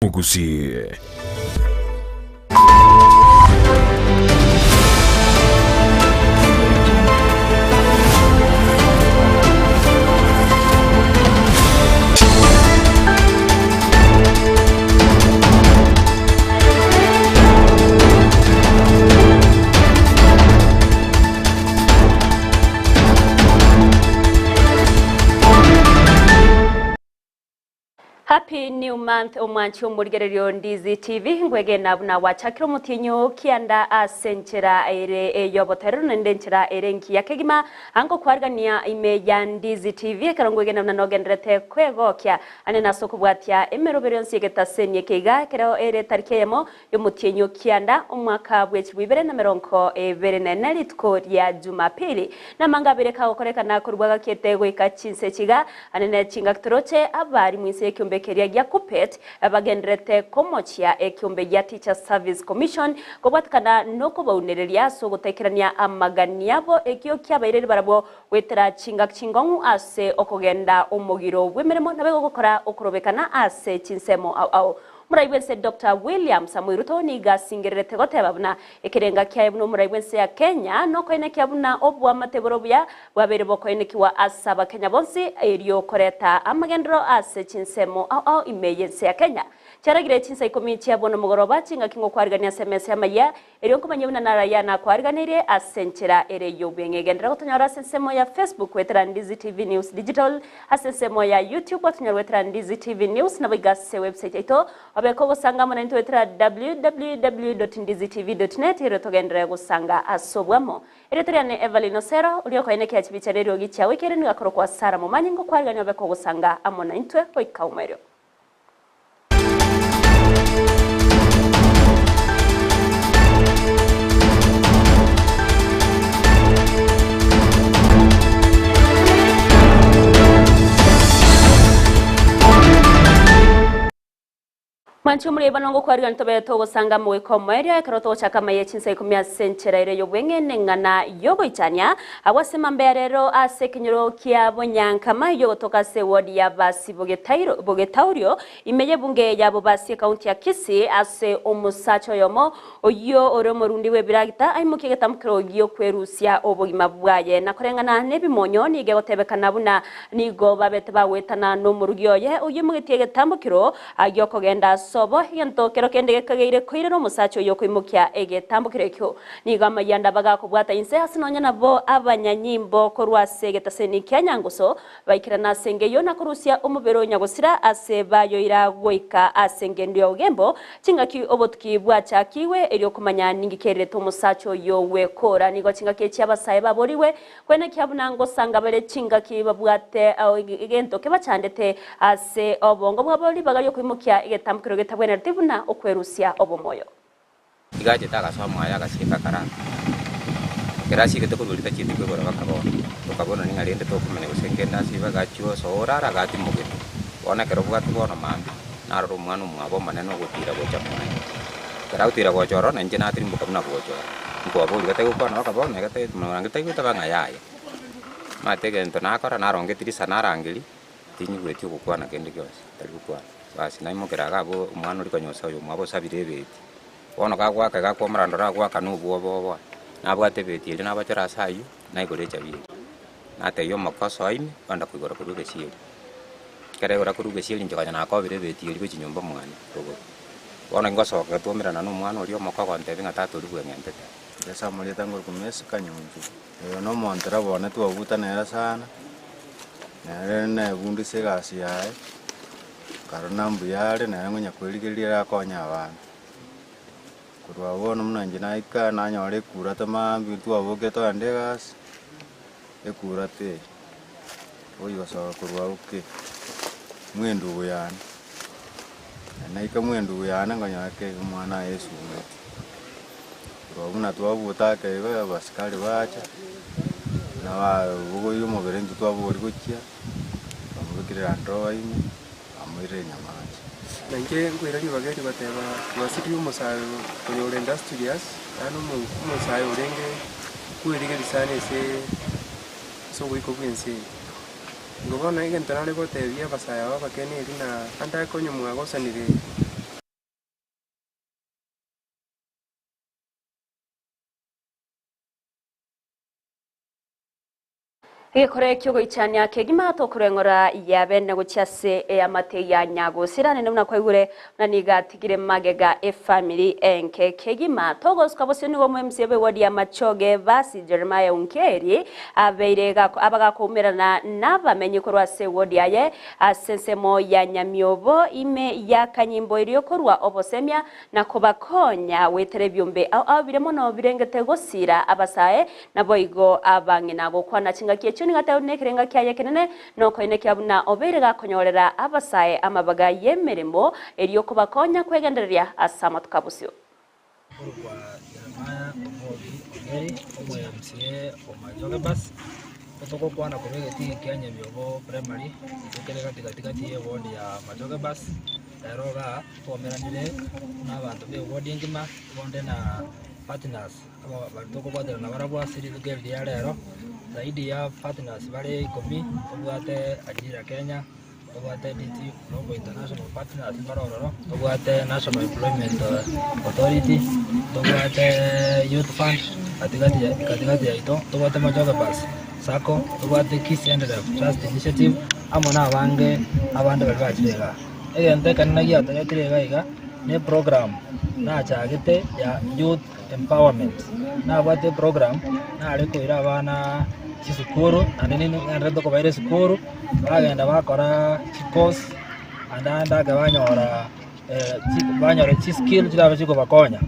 Omogusii. Happy new month omwanchi omorigererio Ndizi TV ngwegena buna gwachakire omotienyi oo kianda ase enchera ere eyobotoereru naende enchera ere engiya kegima ango kwarigania ime ya Ndizi TV ekero ngwegena buna nogenderete kwegokia ane nase okobwatia emeroberi yonsi egetaseni eke iga ekero ere etariki eyemo Y'omotienyi o kianda, omwaka bw'echibwa ibere na merongo ebere na ene, rituko ria Jumapili. Namanga abere kagokorekana korwa gakiete goika chinse echi iga, anene chingaki toroche abarimu inse y'ekeombe keria gia KUPPET bagendererete komochia ekeombe gia Teachers Service Commission kobwatekana nokobaunereria ase ogotaikerania amagani abo ekio kiabaireri barabwo goetera chingaki chingong'u ase okogenda omogiro bw'emeremo naboigo gokora okorobekana ase chinsemo ao ao. Omorai bw'ense Doctor William Samoei Ruto nigo asingererete goteba buna ekerenga kiaye buna omorai bw'ense ya Kenya nokoenekia buna oboamate bore obuya bwabeire bokoenekiwa ase abakenya bonsi erio koreta amagenderero ase chinsemo ao ao ime y'ense ya Kenya. Chiaragire chinsa ikomi chia bono mogoroba chingaki ngokwarigania ase emesa y'amayia Erio nkomanye buna narayia nakwariganeirie ase enchera ere y'obweng'e. Genderera gotonyora ase ensemo ya Facebook goetera Ndizi TV News Digital, ase ensemo ya YouTube otonyore goetera Ndizi TV News, naboigo ase website yaito obeke ogosanga amo naintwe goetera www.ndizitv.net erio togenderere gosanga ase obwamo. Erieta riane Evelyn Osero, oria okoenekia chibicha na eriogi chiao ekiagera nigo akorokwa Sarah Momanyi, ngokwarigania obeke ogosanga amo naintwe goika omoerio. Mwanche omoreba nongo kwarigani tobe togosanga mogoika omoerio ekero togochaka amaya chinsa ikomi ase enchera ere y'obweng'e neng'ana y'ogoichania Agwo ase mambia rero ase ekenyoro kia Bonyankama eyio gotoka ase eward ya Basi Bogetaurio ime y'ebunge ya Bobasi ekaunti ya Kisii ase omosacha oyomo oyio ore omorundi bw'ebiragita aimokie egetamkero gi'okwerusia obogima bwaye na koreng'ana nebimonyo nigo egotebekana buna nigo babete bagoetana nomorugi oye oyio oimogetie egetambokero gi'okogenda sobo egento kero kende gekageire koirera omosacha oyio okoimokia egetambokero ekio. Nigo amayianda bagakobwata inse ase nonya nabo abanyanyimbo korwa ase egetaseni kia nyanguso, baikerana ase engeyio na korusia omobere o nyagosira ase bayoira goika ase engendo ya ogembo, chingaki obotuki bwachakigwe, erio komanya ninki kererete omosacha oyio gwekora. Nigo chingaki echi abasae baborigwe kwenekia buna ngosanga bare chingaki babwate egento kebachandete ase obongo bwabo ribaga riokoimokia egetambokero getabwenereti buna okwerusia obomoyo. Iga achete agasoa mwaye agasieka akarara. Ekero asiegete korwa erio tachieti koigora baka bono. Tokabona ning'a rende tokomanya gose nkende ase igo agachia gosoa orara agatimogete. Bono ekero bwatwa bono mambia, narora omwana omwabo omonene ogotira gocha mwaye. Ekero agotira gocha ororo nainche natirimboka buna gocha ororo. Nkobaboria gatari gokwana baka bono iga tari morange taigwete ng'a yaya. Omanyete egento nakora narongeti risa narangeria. Tinyigweti ogokwana kende gionsi, tari gokwana. Basi naimokera iga abwo omwana oria konya osa oyomwabo osabire ebeti. Bono gagoaka iga akwomora ndore agoaka na obwoba oboa. Nabwate ebeti eria nabachora ase aywo, naigora echabi eria. Natebia omoka osoa ime, ogenda koigora korwa egesieri. Ekero aigora korwa egesieri inche konya nakobire ebeti eria gochia nyomba mwane rogoro. Bono ingosoka twaumerana na omwana oria omoka ogontebia ng'a tata oria bweng'entete. Ase amarieta ngorokwa Mercy Kanyoncho. Oyo nomonto bono twabuta nere sana, nere nebunduse egasi yaye, nkarora mbuya are nere ngonya kwerigereria ere akonye abana. Korwa abwo bono buna inche naika nanyora ekurata maambia twabokire togende egasi, ekurata eye, oigosoka korwa abwo ki, mwendugu yane, naika mwendugu yane nkonyora ki omwana aye esumeti. Korwa buna twabuta ake igo abasikari bacha, nababogoria omobere intwe twabogoria gochia, bamobekire Land Rover ime, bamoirire Nyamache. Na inche nkoira ribaga eri goteba twasirie omosae oyo ore industrious, yaani omosae orenge kwerigeria sana ase ase oboiko bwa ense eye. Igo bono egento nare gotebia abasae aba abake neri ng'a ande onye mwagosanire. Egekore ki'ogoichania kegima tokoreng'ora yabene gochia ase eamate ya nyagosira, naende buna kwaigure buna nigo atigire magega efamiri enke kegima. Togosuka bosio nigo omwemisia bw'ewodi ya Machoge Basi Jeremiah Unkeri abeire abagakoumerana nabamenyi korwa ase ewodi aye ase ensemo ya Nyamiobo ime ya Kanyimbo erio korwa obosemia na kobakonya goetera ebiombe ao ao bire mono birengete gosiira abasae Naboigo abang'ina gokwana chingaki echio nigo atebirie nekerenga kiaye ekenene, na okoenekia buna obeire gakonyorera abasae amabaga y'emeremo, erio kobakonya kwegendereria ase amatuko a bosio. Korokwa Jeremiah Omogi Ongeri, omo-MCA o Machoge Bus, togokwana korwa egetii kia Nyabiobo Primary, ekio kere gati gati gati y'eward ya Machoge Bus, rero igaa twaumeranire na abanto ba eward engima, bonde na partners. Aba tokobwaterana nabarabwo ase rituko eri ria rero, zaidi ya partners bare ikomi, tobwate Ajira Kenya, tobwate DT Global International Partners mbare ororo, tobwate National Employment Authority, tobwate Youth Fund katikati katikati yaito, tobwate Machoge Bus Sacco, tobwate Kisii Endeleo Trust Initiative, amo na abange abande baria bachire igaa. Egento ekenene giatoretire iga iga, ne eprogram nachagete ya youth empowerment. Nabwate eprogram nare koira abana chisukuru naende ning'endererete kobaira esukuru, bagenda bakora chicourse ande ande ake banyora banyora chiskill chirabe chikobakonya.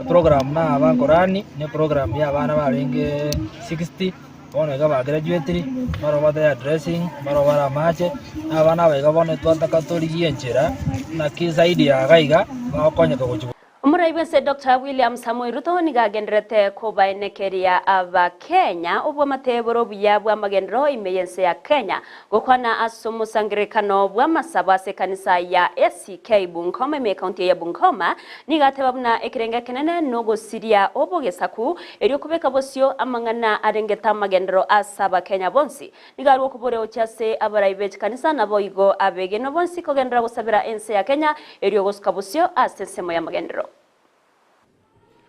Eprogram naba nkorani, na eprogram ya abana barenge 60, bono iga ba graduatiri, mbaro batari addressing, mbaro bare amache, na abana aba iga bono twataka torigie enchera naki zaidi ya iga iga bagokonyeka gochia. Omorai bw'ense Doctor William Samoei Ruto nigo agendererete kobaenekeria Abakenya obw'amate bore obuya bw'amagenderero ime y'ense ya Kenya. Gokwana ase omosangererekano bw'amasabo ase ekanisa ya ACK Bungoma ime y'ekaunti ya Bungoma, nigo ateba buna ekerengo ekenene nogosiria obogesaku erio kobeka bosio amang'ana arengete amagenderero ase Abakenya bonsi. Nigo arwe okoboria gochia ase abarai be chikanisa naboigo abegenwa bonsi kogenderera gosabera ense ya Kenya erio gosuka bosio ase ensemo y'amagenderero.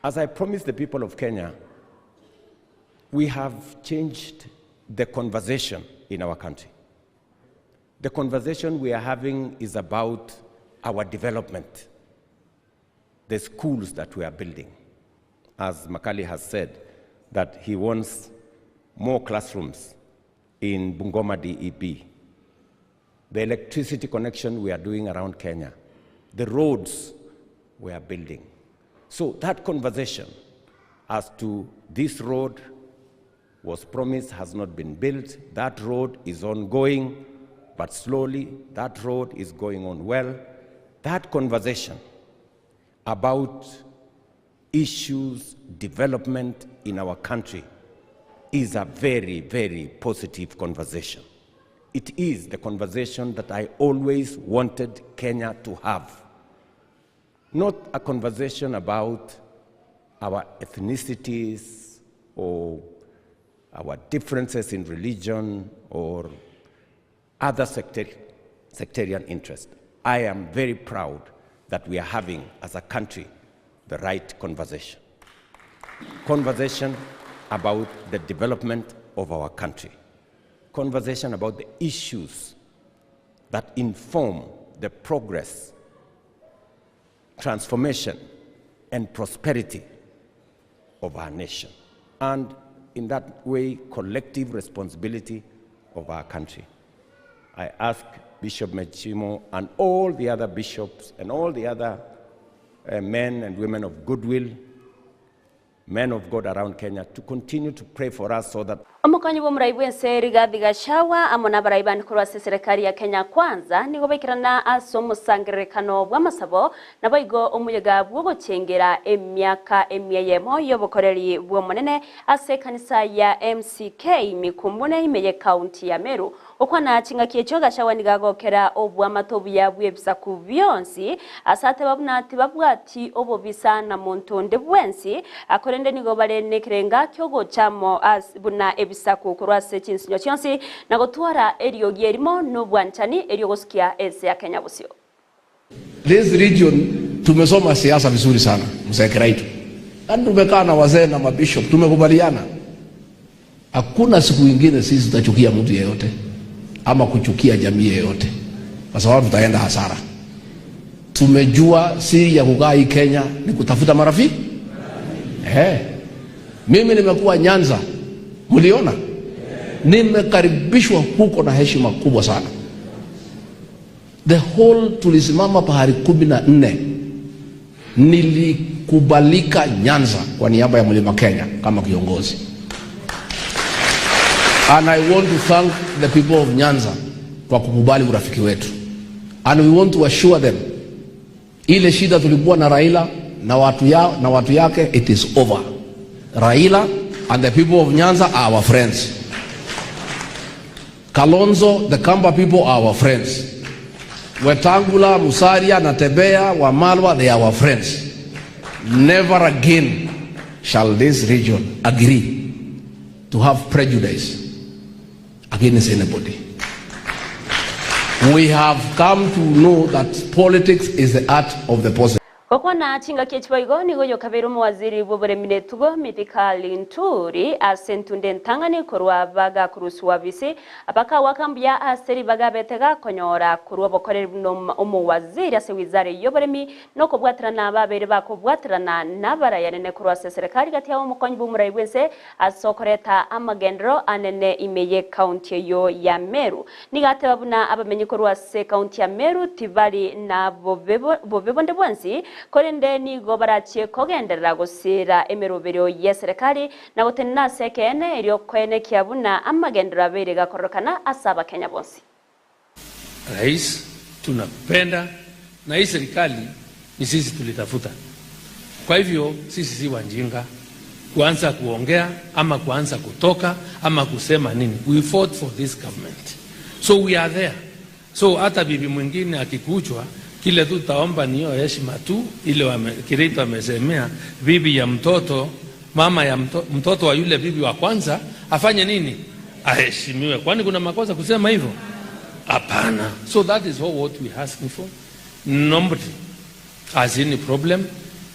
As I promised the people of Kenya, we have changed the conversation in our country. The conversation we are having is about our development, the schools that we are building. As Makali has said, that he wants more classrooms in Bungoma DEB, the electricity connection we are doing around Kenya, the roads we are building. So that conversation as to this road was promised has not been built, that road is ongoing, but slowly, that road is going on well. That conversation about issues, development in our country is a very, very positive conversation. It is the conversation that I always wanted Kenya to have. Not a conversation about our ethnicities or our differences in religion or other sectarian interest. I am very proud that we are having, as a country, the right conversation. Conversation about the development of our country. Conversation about the issues that inform the progress, transformation, and prosperity of our nation. And in that way, collective responsibility of our country. I ask Bishop Machimo and all the other bishops and all the other men and women of goodwill, men of God around Kenya, to continue to pray for us so that Omokonyi bw'omorai bw'ense Rigathi Gachagua amo nabarai bande korwa ase eserekari ya Kenya Kwanza nigo baikerana ase omosangererekano bw'amasabo naboigo omoyega bw'ogochengera emiaka emia eyemo y'obokoreri bw'Omonene ase ekanisa ya MCK Mikumbune ime y'ecounty ya Meru. Gokwana chingaki echio Gachagua nigo agokera obwamate obuya bw'ebisaku bionsi ase ateba buna tibabwati obobisa na monto onde bwensi, korende nigo bare nekerenga ki'ogocha amo buna ebisaku korwa ase chinsinyo chionsi na gotwara eriogi erimo nobwanchani erio gosukia ense ya Kenya bosio. This region tumesoma siasa vizuri sana, mzee Kiraitu. Na tumekaa na wazee na mabishop, tumekubaliana. Hakuna siku ingine sisi tutachukia mtu yeyote ama kuchukia jamii yeyote, kwa sababu tutaenda hasara. Tumejua siri ya kukaa hii Kenya ni kutafuta marafiki eh. Mimi nimekuwa Nyanza, mliona nimekaribishwa huko na heshima kubwa sana. The whole tulisimama pahali 14, nilikubalika Nyanza kwa niaba ya Mlima Kenya kama kiongozi. And I want to thank the people of Nyanza kwa kukubali urafiki wetu. And we want to assure them ile shida tulikuwa na Raila na watu, ya, na watu yake it is over. Raila and the people of Nyanza are our friends. Kalonzo, the Kamba people are our friends. Wetangula, Musalia, Natembeya, Wamalwa, they are our friends. Never again shall this region agree to have prejudice against anybody. We have come to know that politics is the art of the possible. Gokwana chingaki echi boigo nigo oyokabeire omowaziri bw'oboremi na etugo Mithika Linturi ase entunda entang'ani korwa bagakurusiwa bisi bakawaka mbuya ase ribaga abete gakonyora korwa obokoreri buna omowaziri ase wizara y'oboremi na okobwaterana babeire bakobwaterana nabarayanene korwa ase eserekari gati yabo omokonyi bw'omorai bw'ense ase okoreta amagenderero anene ime y'ecounty eyio ya Meru. Nigo ateba buna abamenyi korwa ase ecounty ya Meru tibari na bobe bobe bonde bwensi, korende nigo barachie kogenderera gosiira emeroberio y'eserekari na gotenena ase ekeene erio koenekia buna amagenderero abeire gakororokana ase Abakenya bonsi. Rais tunakupenda na hii serikali ni sisi tulitafuta. Kwa hivyo sisi si wajinga kuanza kuongea ama kuanza kutoka ama kusema nini. We fought for this government. So we are there. So hata bibi mwingine akikuchwa kile tu taomba ni hiyo heshima tu ile wame, Kirito amesemea bibi ya mtoto mama ya mto, mtoto wa yule bibi wa kwanza afanye nini? Aheshimiwe. Kwani kuna makosa kusema hivyo? Hapana. So that is all what we asking for. Nobody has any problem.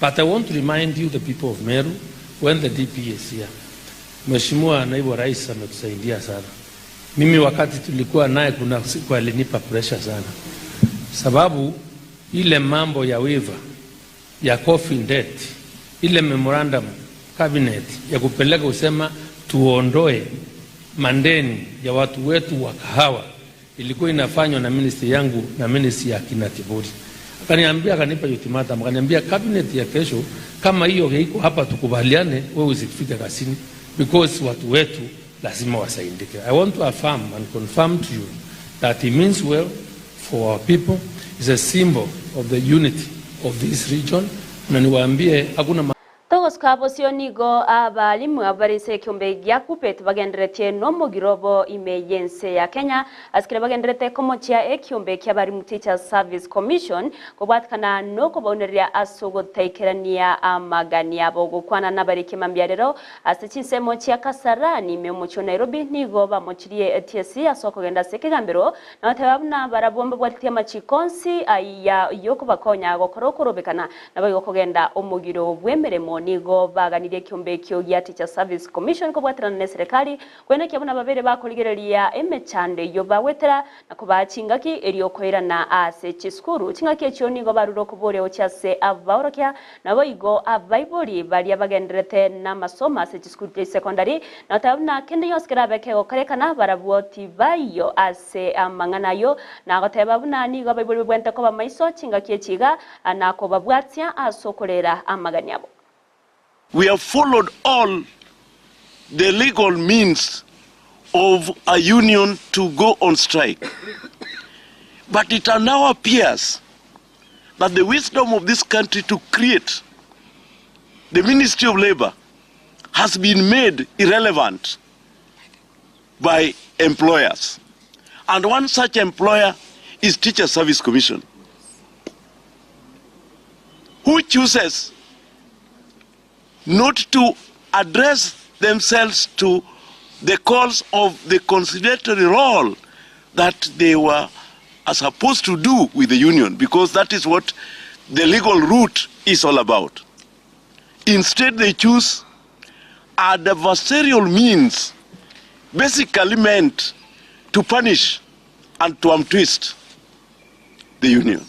But I want to remind you, the people of Meru, when the DP is here. Mheshimiwa Naibu Rais ametusaidia sana. Mimi wakati tulikuwa naye kuna siku alinipa pressure sana, sababu ile mambo ya waiver ya coffee debt, ile memorandum cabinet ya kupeleka kusema tuondoe mandeni ya watu wetu wa kahawa ilikuwa inafanywa na ministry yangu na ministry ya kina Tiburi. Akaniambia, akanipa ultimatum, akaniambia cabinet ya kesho kama hiyo iko hapa tukubaliane, wewe usifike kazini because watu wetu lazima wasaidike. I want to affirm and confirm to you that he means well for our people. Is a symbol of the unity of this region, na niwaambie hakuna Togosuka bosio nigo abalimu abare ase ekiombe gia KUPPET bagenderetie nomogiro obo ime y'ense ya Kenya ase kere bagenderete komochia ekiombe kia abarimu Teachers Service Commission kobwatikana nokobaunereria ase ogotaikerania amagani abo gokwana nabariki mambiarero ase chinsemo chia Kasarani ime omochie o Nairobi nigo bamochirie TSC ase okogenda ase ekegambero nabateba buna barabwo mbabwatetie amachiko onsi aya yokobakonya gokora okorobekana naboigo kogenda omogiro bw'emeremo nigo baganirie ekiombe ekio gia Teacher Service Commission kobwaterana na eserekari koenekia buna babere bakorigereria emechando eyio bagwetera na kobaa chingaki erio koirana ase chisukuru. Chingaki echio nigo barure okoboria gochia ase abaorokia naboigo abaibori baria bagendererete namasomo ase chisukuru chia secondary na goteba buna kende gionsi kerabe kegokorekana barabwo tibaiyo ase amang'ana ayio na goteba buna nigo abaibori babwenerete koba maiso chingaki echi iga na kobabwatia ase okorera amagani abo. We have followed all the legal means of a union to go on strike. But it now appears that the wisdom of this country to create the Ministry of Labor has been made irrelevant by employers. And one such employer is Teacher Service Commission, who chooses not to address themselves to the calls of the conciliatory role that they were supposed to do with the union, because that is what the legal route is all about. Instead, they choose adversarial means basically meant to punish and to untwist the union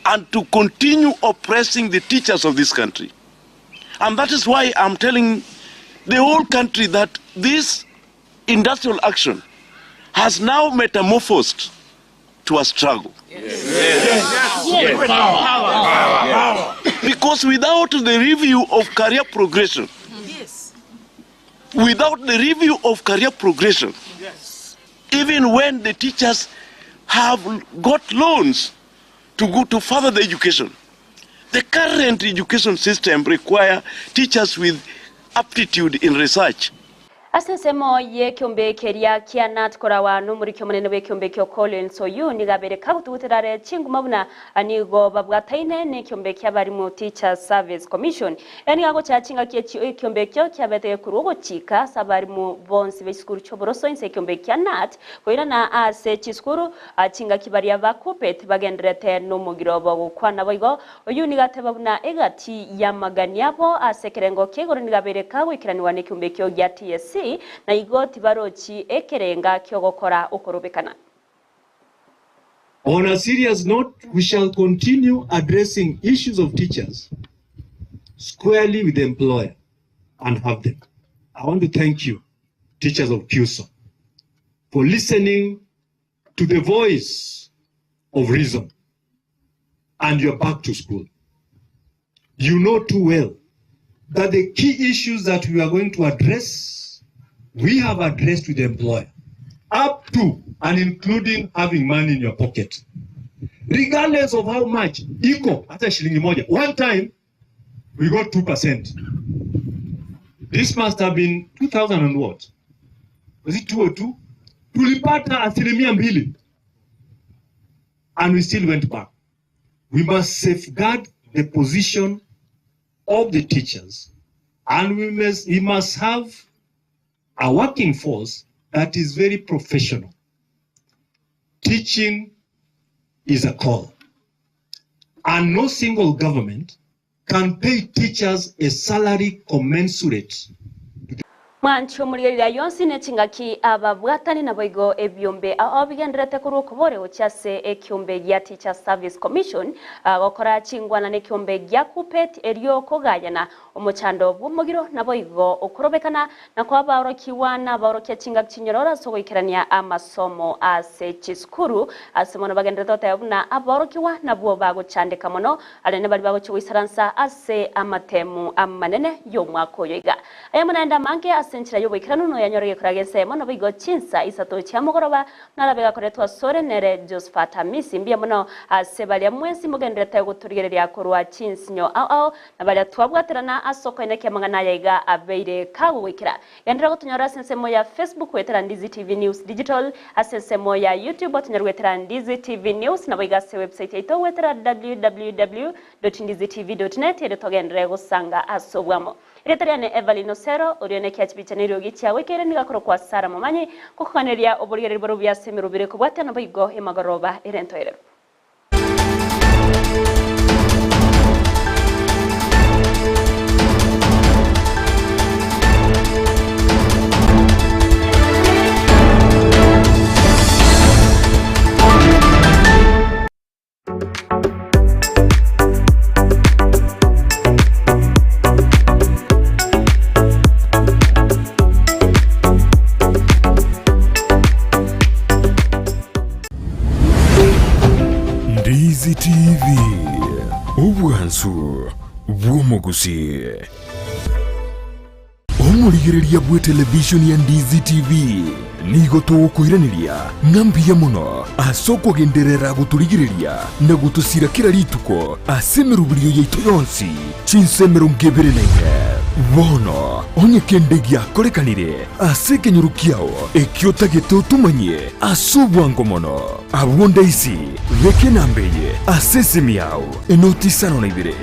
and to continue oppressing the teachers of this country. And that is why I'm telling the whole country that this industrial action has now metamorphosed to a struggle. Because without the review of career progression, without the review of career progression, even when the teachers have got loans to go to further the education, the current education system require teachers with aptitude in research. Ase ensemo y'ekeombe keria kia Nat korawa nomoriki omonene bw'ekeombe ekio Collins Oyuu nigo abeire kagotugutera are chinguma buna nigo babwataine nekeombe ki'abarimu Teachers Service Commission. Ere nigo agochaya chingaki echio ekeombe ekio kiabete gekorwa ogochika ase abarimu bonsi b'echisukuru chi'oboroso inse ekeombe kia Nat koirana ase chisukuru chingaki baria ba Kuppet bagendererete nomogiro bogokwana boigo Oyio nigo ateba buna egati y'amagani abo ase ekerengo kia igoro nigo abeire kagoikeranigwa nekeombe ekio gia TSC, na igo tibarochi ekerenga ki'ogokora okorobekana. On a serious note, we shall continue addressing issues of teachers squarely with the employer and have them. I want to thank you, teachers of KUSO, for listening to the voice of reason and you're back to school. You know too well that the key issues that we are going to address, we have addressed with the employer, up to and including having money in your pocket. Regardless of how much, iko hata shilingi moja. One time, we got 2%. This must have been 2000 and what? Was it 202? Tulipata asilimia mbili. And we still went back. We must safeguard the position of the teachers and we must, we must have a working force that is very professional. Teaching is a call. And no single government can pay teachers a salary commensurate Mwanche omorigereria yonsi ne chingaki ababwatani naboigo ebiombe ao bigendererete korwa okobore gochia ase ekiombe gia Teachers Service Commission gokora chingwana na ekiombe gia Kuppet erio kogayana omochando bw'omogiro naboigo okorobekana na kwabaorokigwa nabaorokia chingaki chinyororo ase ogoikerania amasomo ase chisukuru ase mono bagendererete goteba buna abaorokigwa nabwo bagochandeka mono Aria nabaria bagochia goisaransa ase amatemu amanene y'omwaka oyo iga. Ayamo naende amange ase enchera y'oboikeranu noyanyore gekora g'ensemo, naboigo chinsa isato chia mogoroba narabe gakoretwa asore nere Josephat Hamisi. Mbuya mono ase baria mwensi mogendererete gotorigereria korwa chinsinyo ao ao, na baria twabwaterana ase okoenekia amang'ana aya iga abeire kagogoikera. Genderera gotonyora ase ensemo ya Facebook goetera Ndizi TV News Digital, ase ensemo ya YouTube otonyore goetera Ndizi TV News, naboigo ase website yaito goetera www.ndizitv.net erio togenderere gosanga ase obwamo. Erieta riane Evelyn Osero, oria one ekiachibicha na eriogi chiagoikeire nigo akorokwa Sarah Momanyi, ngokoganeria oborigereria bore obuya ase emerobere ekobwatia naboigo emagoroba ere entoereru. Ndizi TV, obwansu bw'omogusii. Omorigereria bw'etelevishoni ya Ndizi TV nigo togokoiraneria ng'a mbuya mono ase okogenderera gotorigereria na gotosira kera rituko ase emeroberio yaito yonsi chinsa 24. Bono onye kende giakorekanire ase ekenyoro kiao ekio otagete otomanyie ase obwango mono, abwo ndaisi, beka enamba eye ase esimi yao, enoti isano na ibere.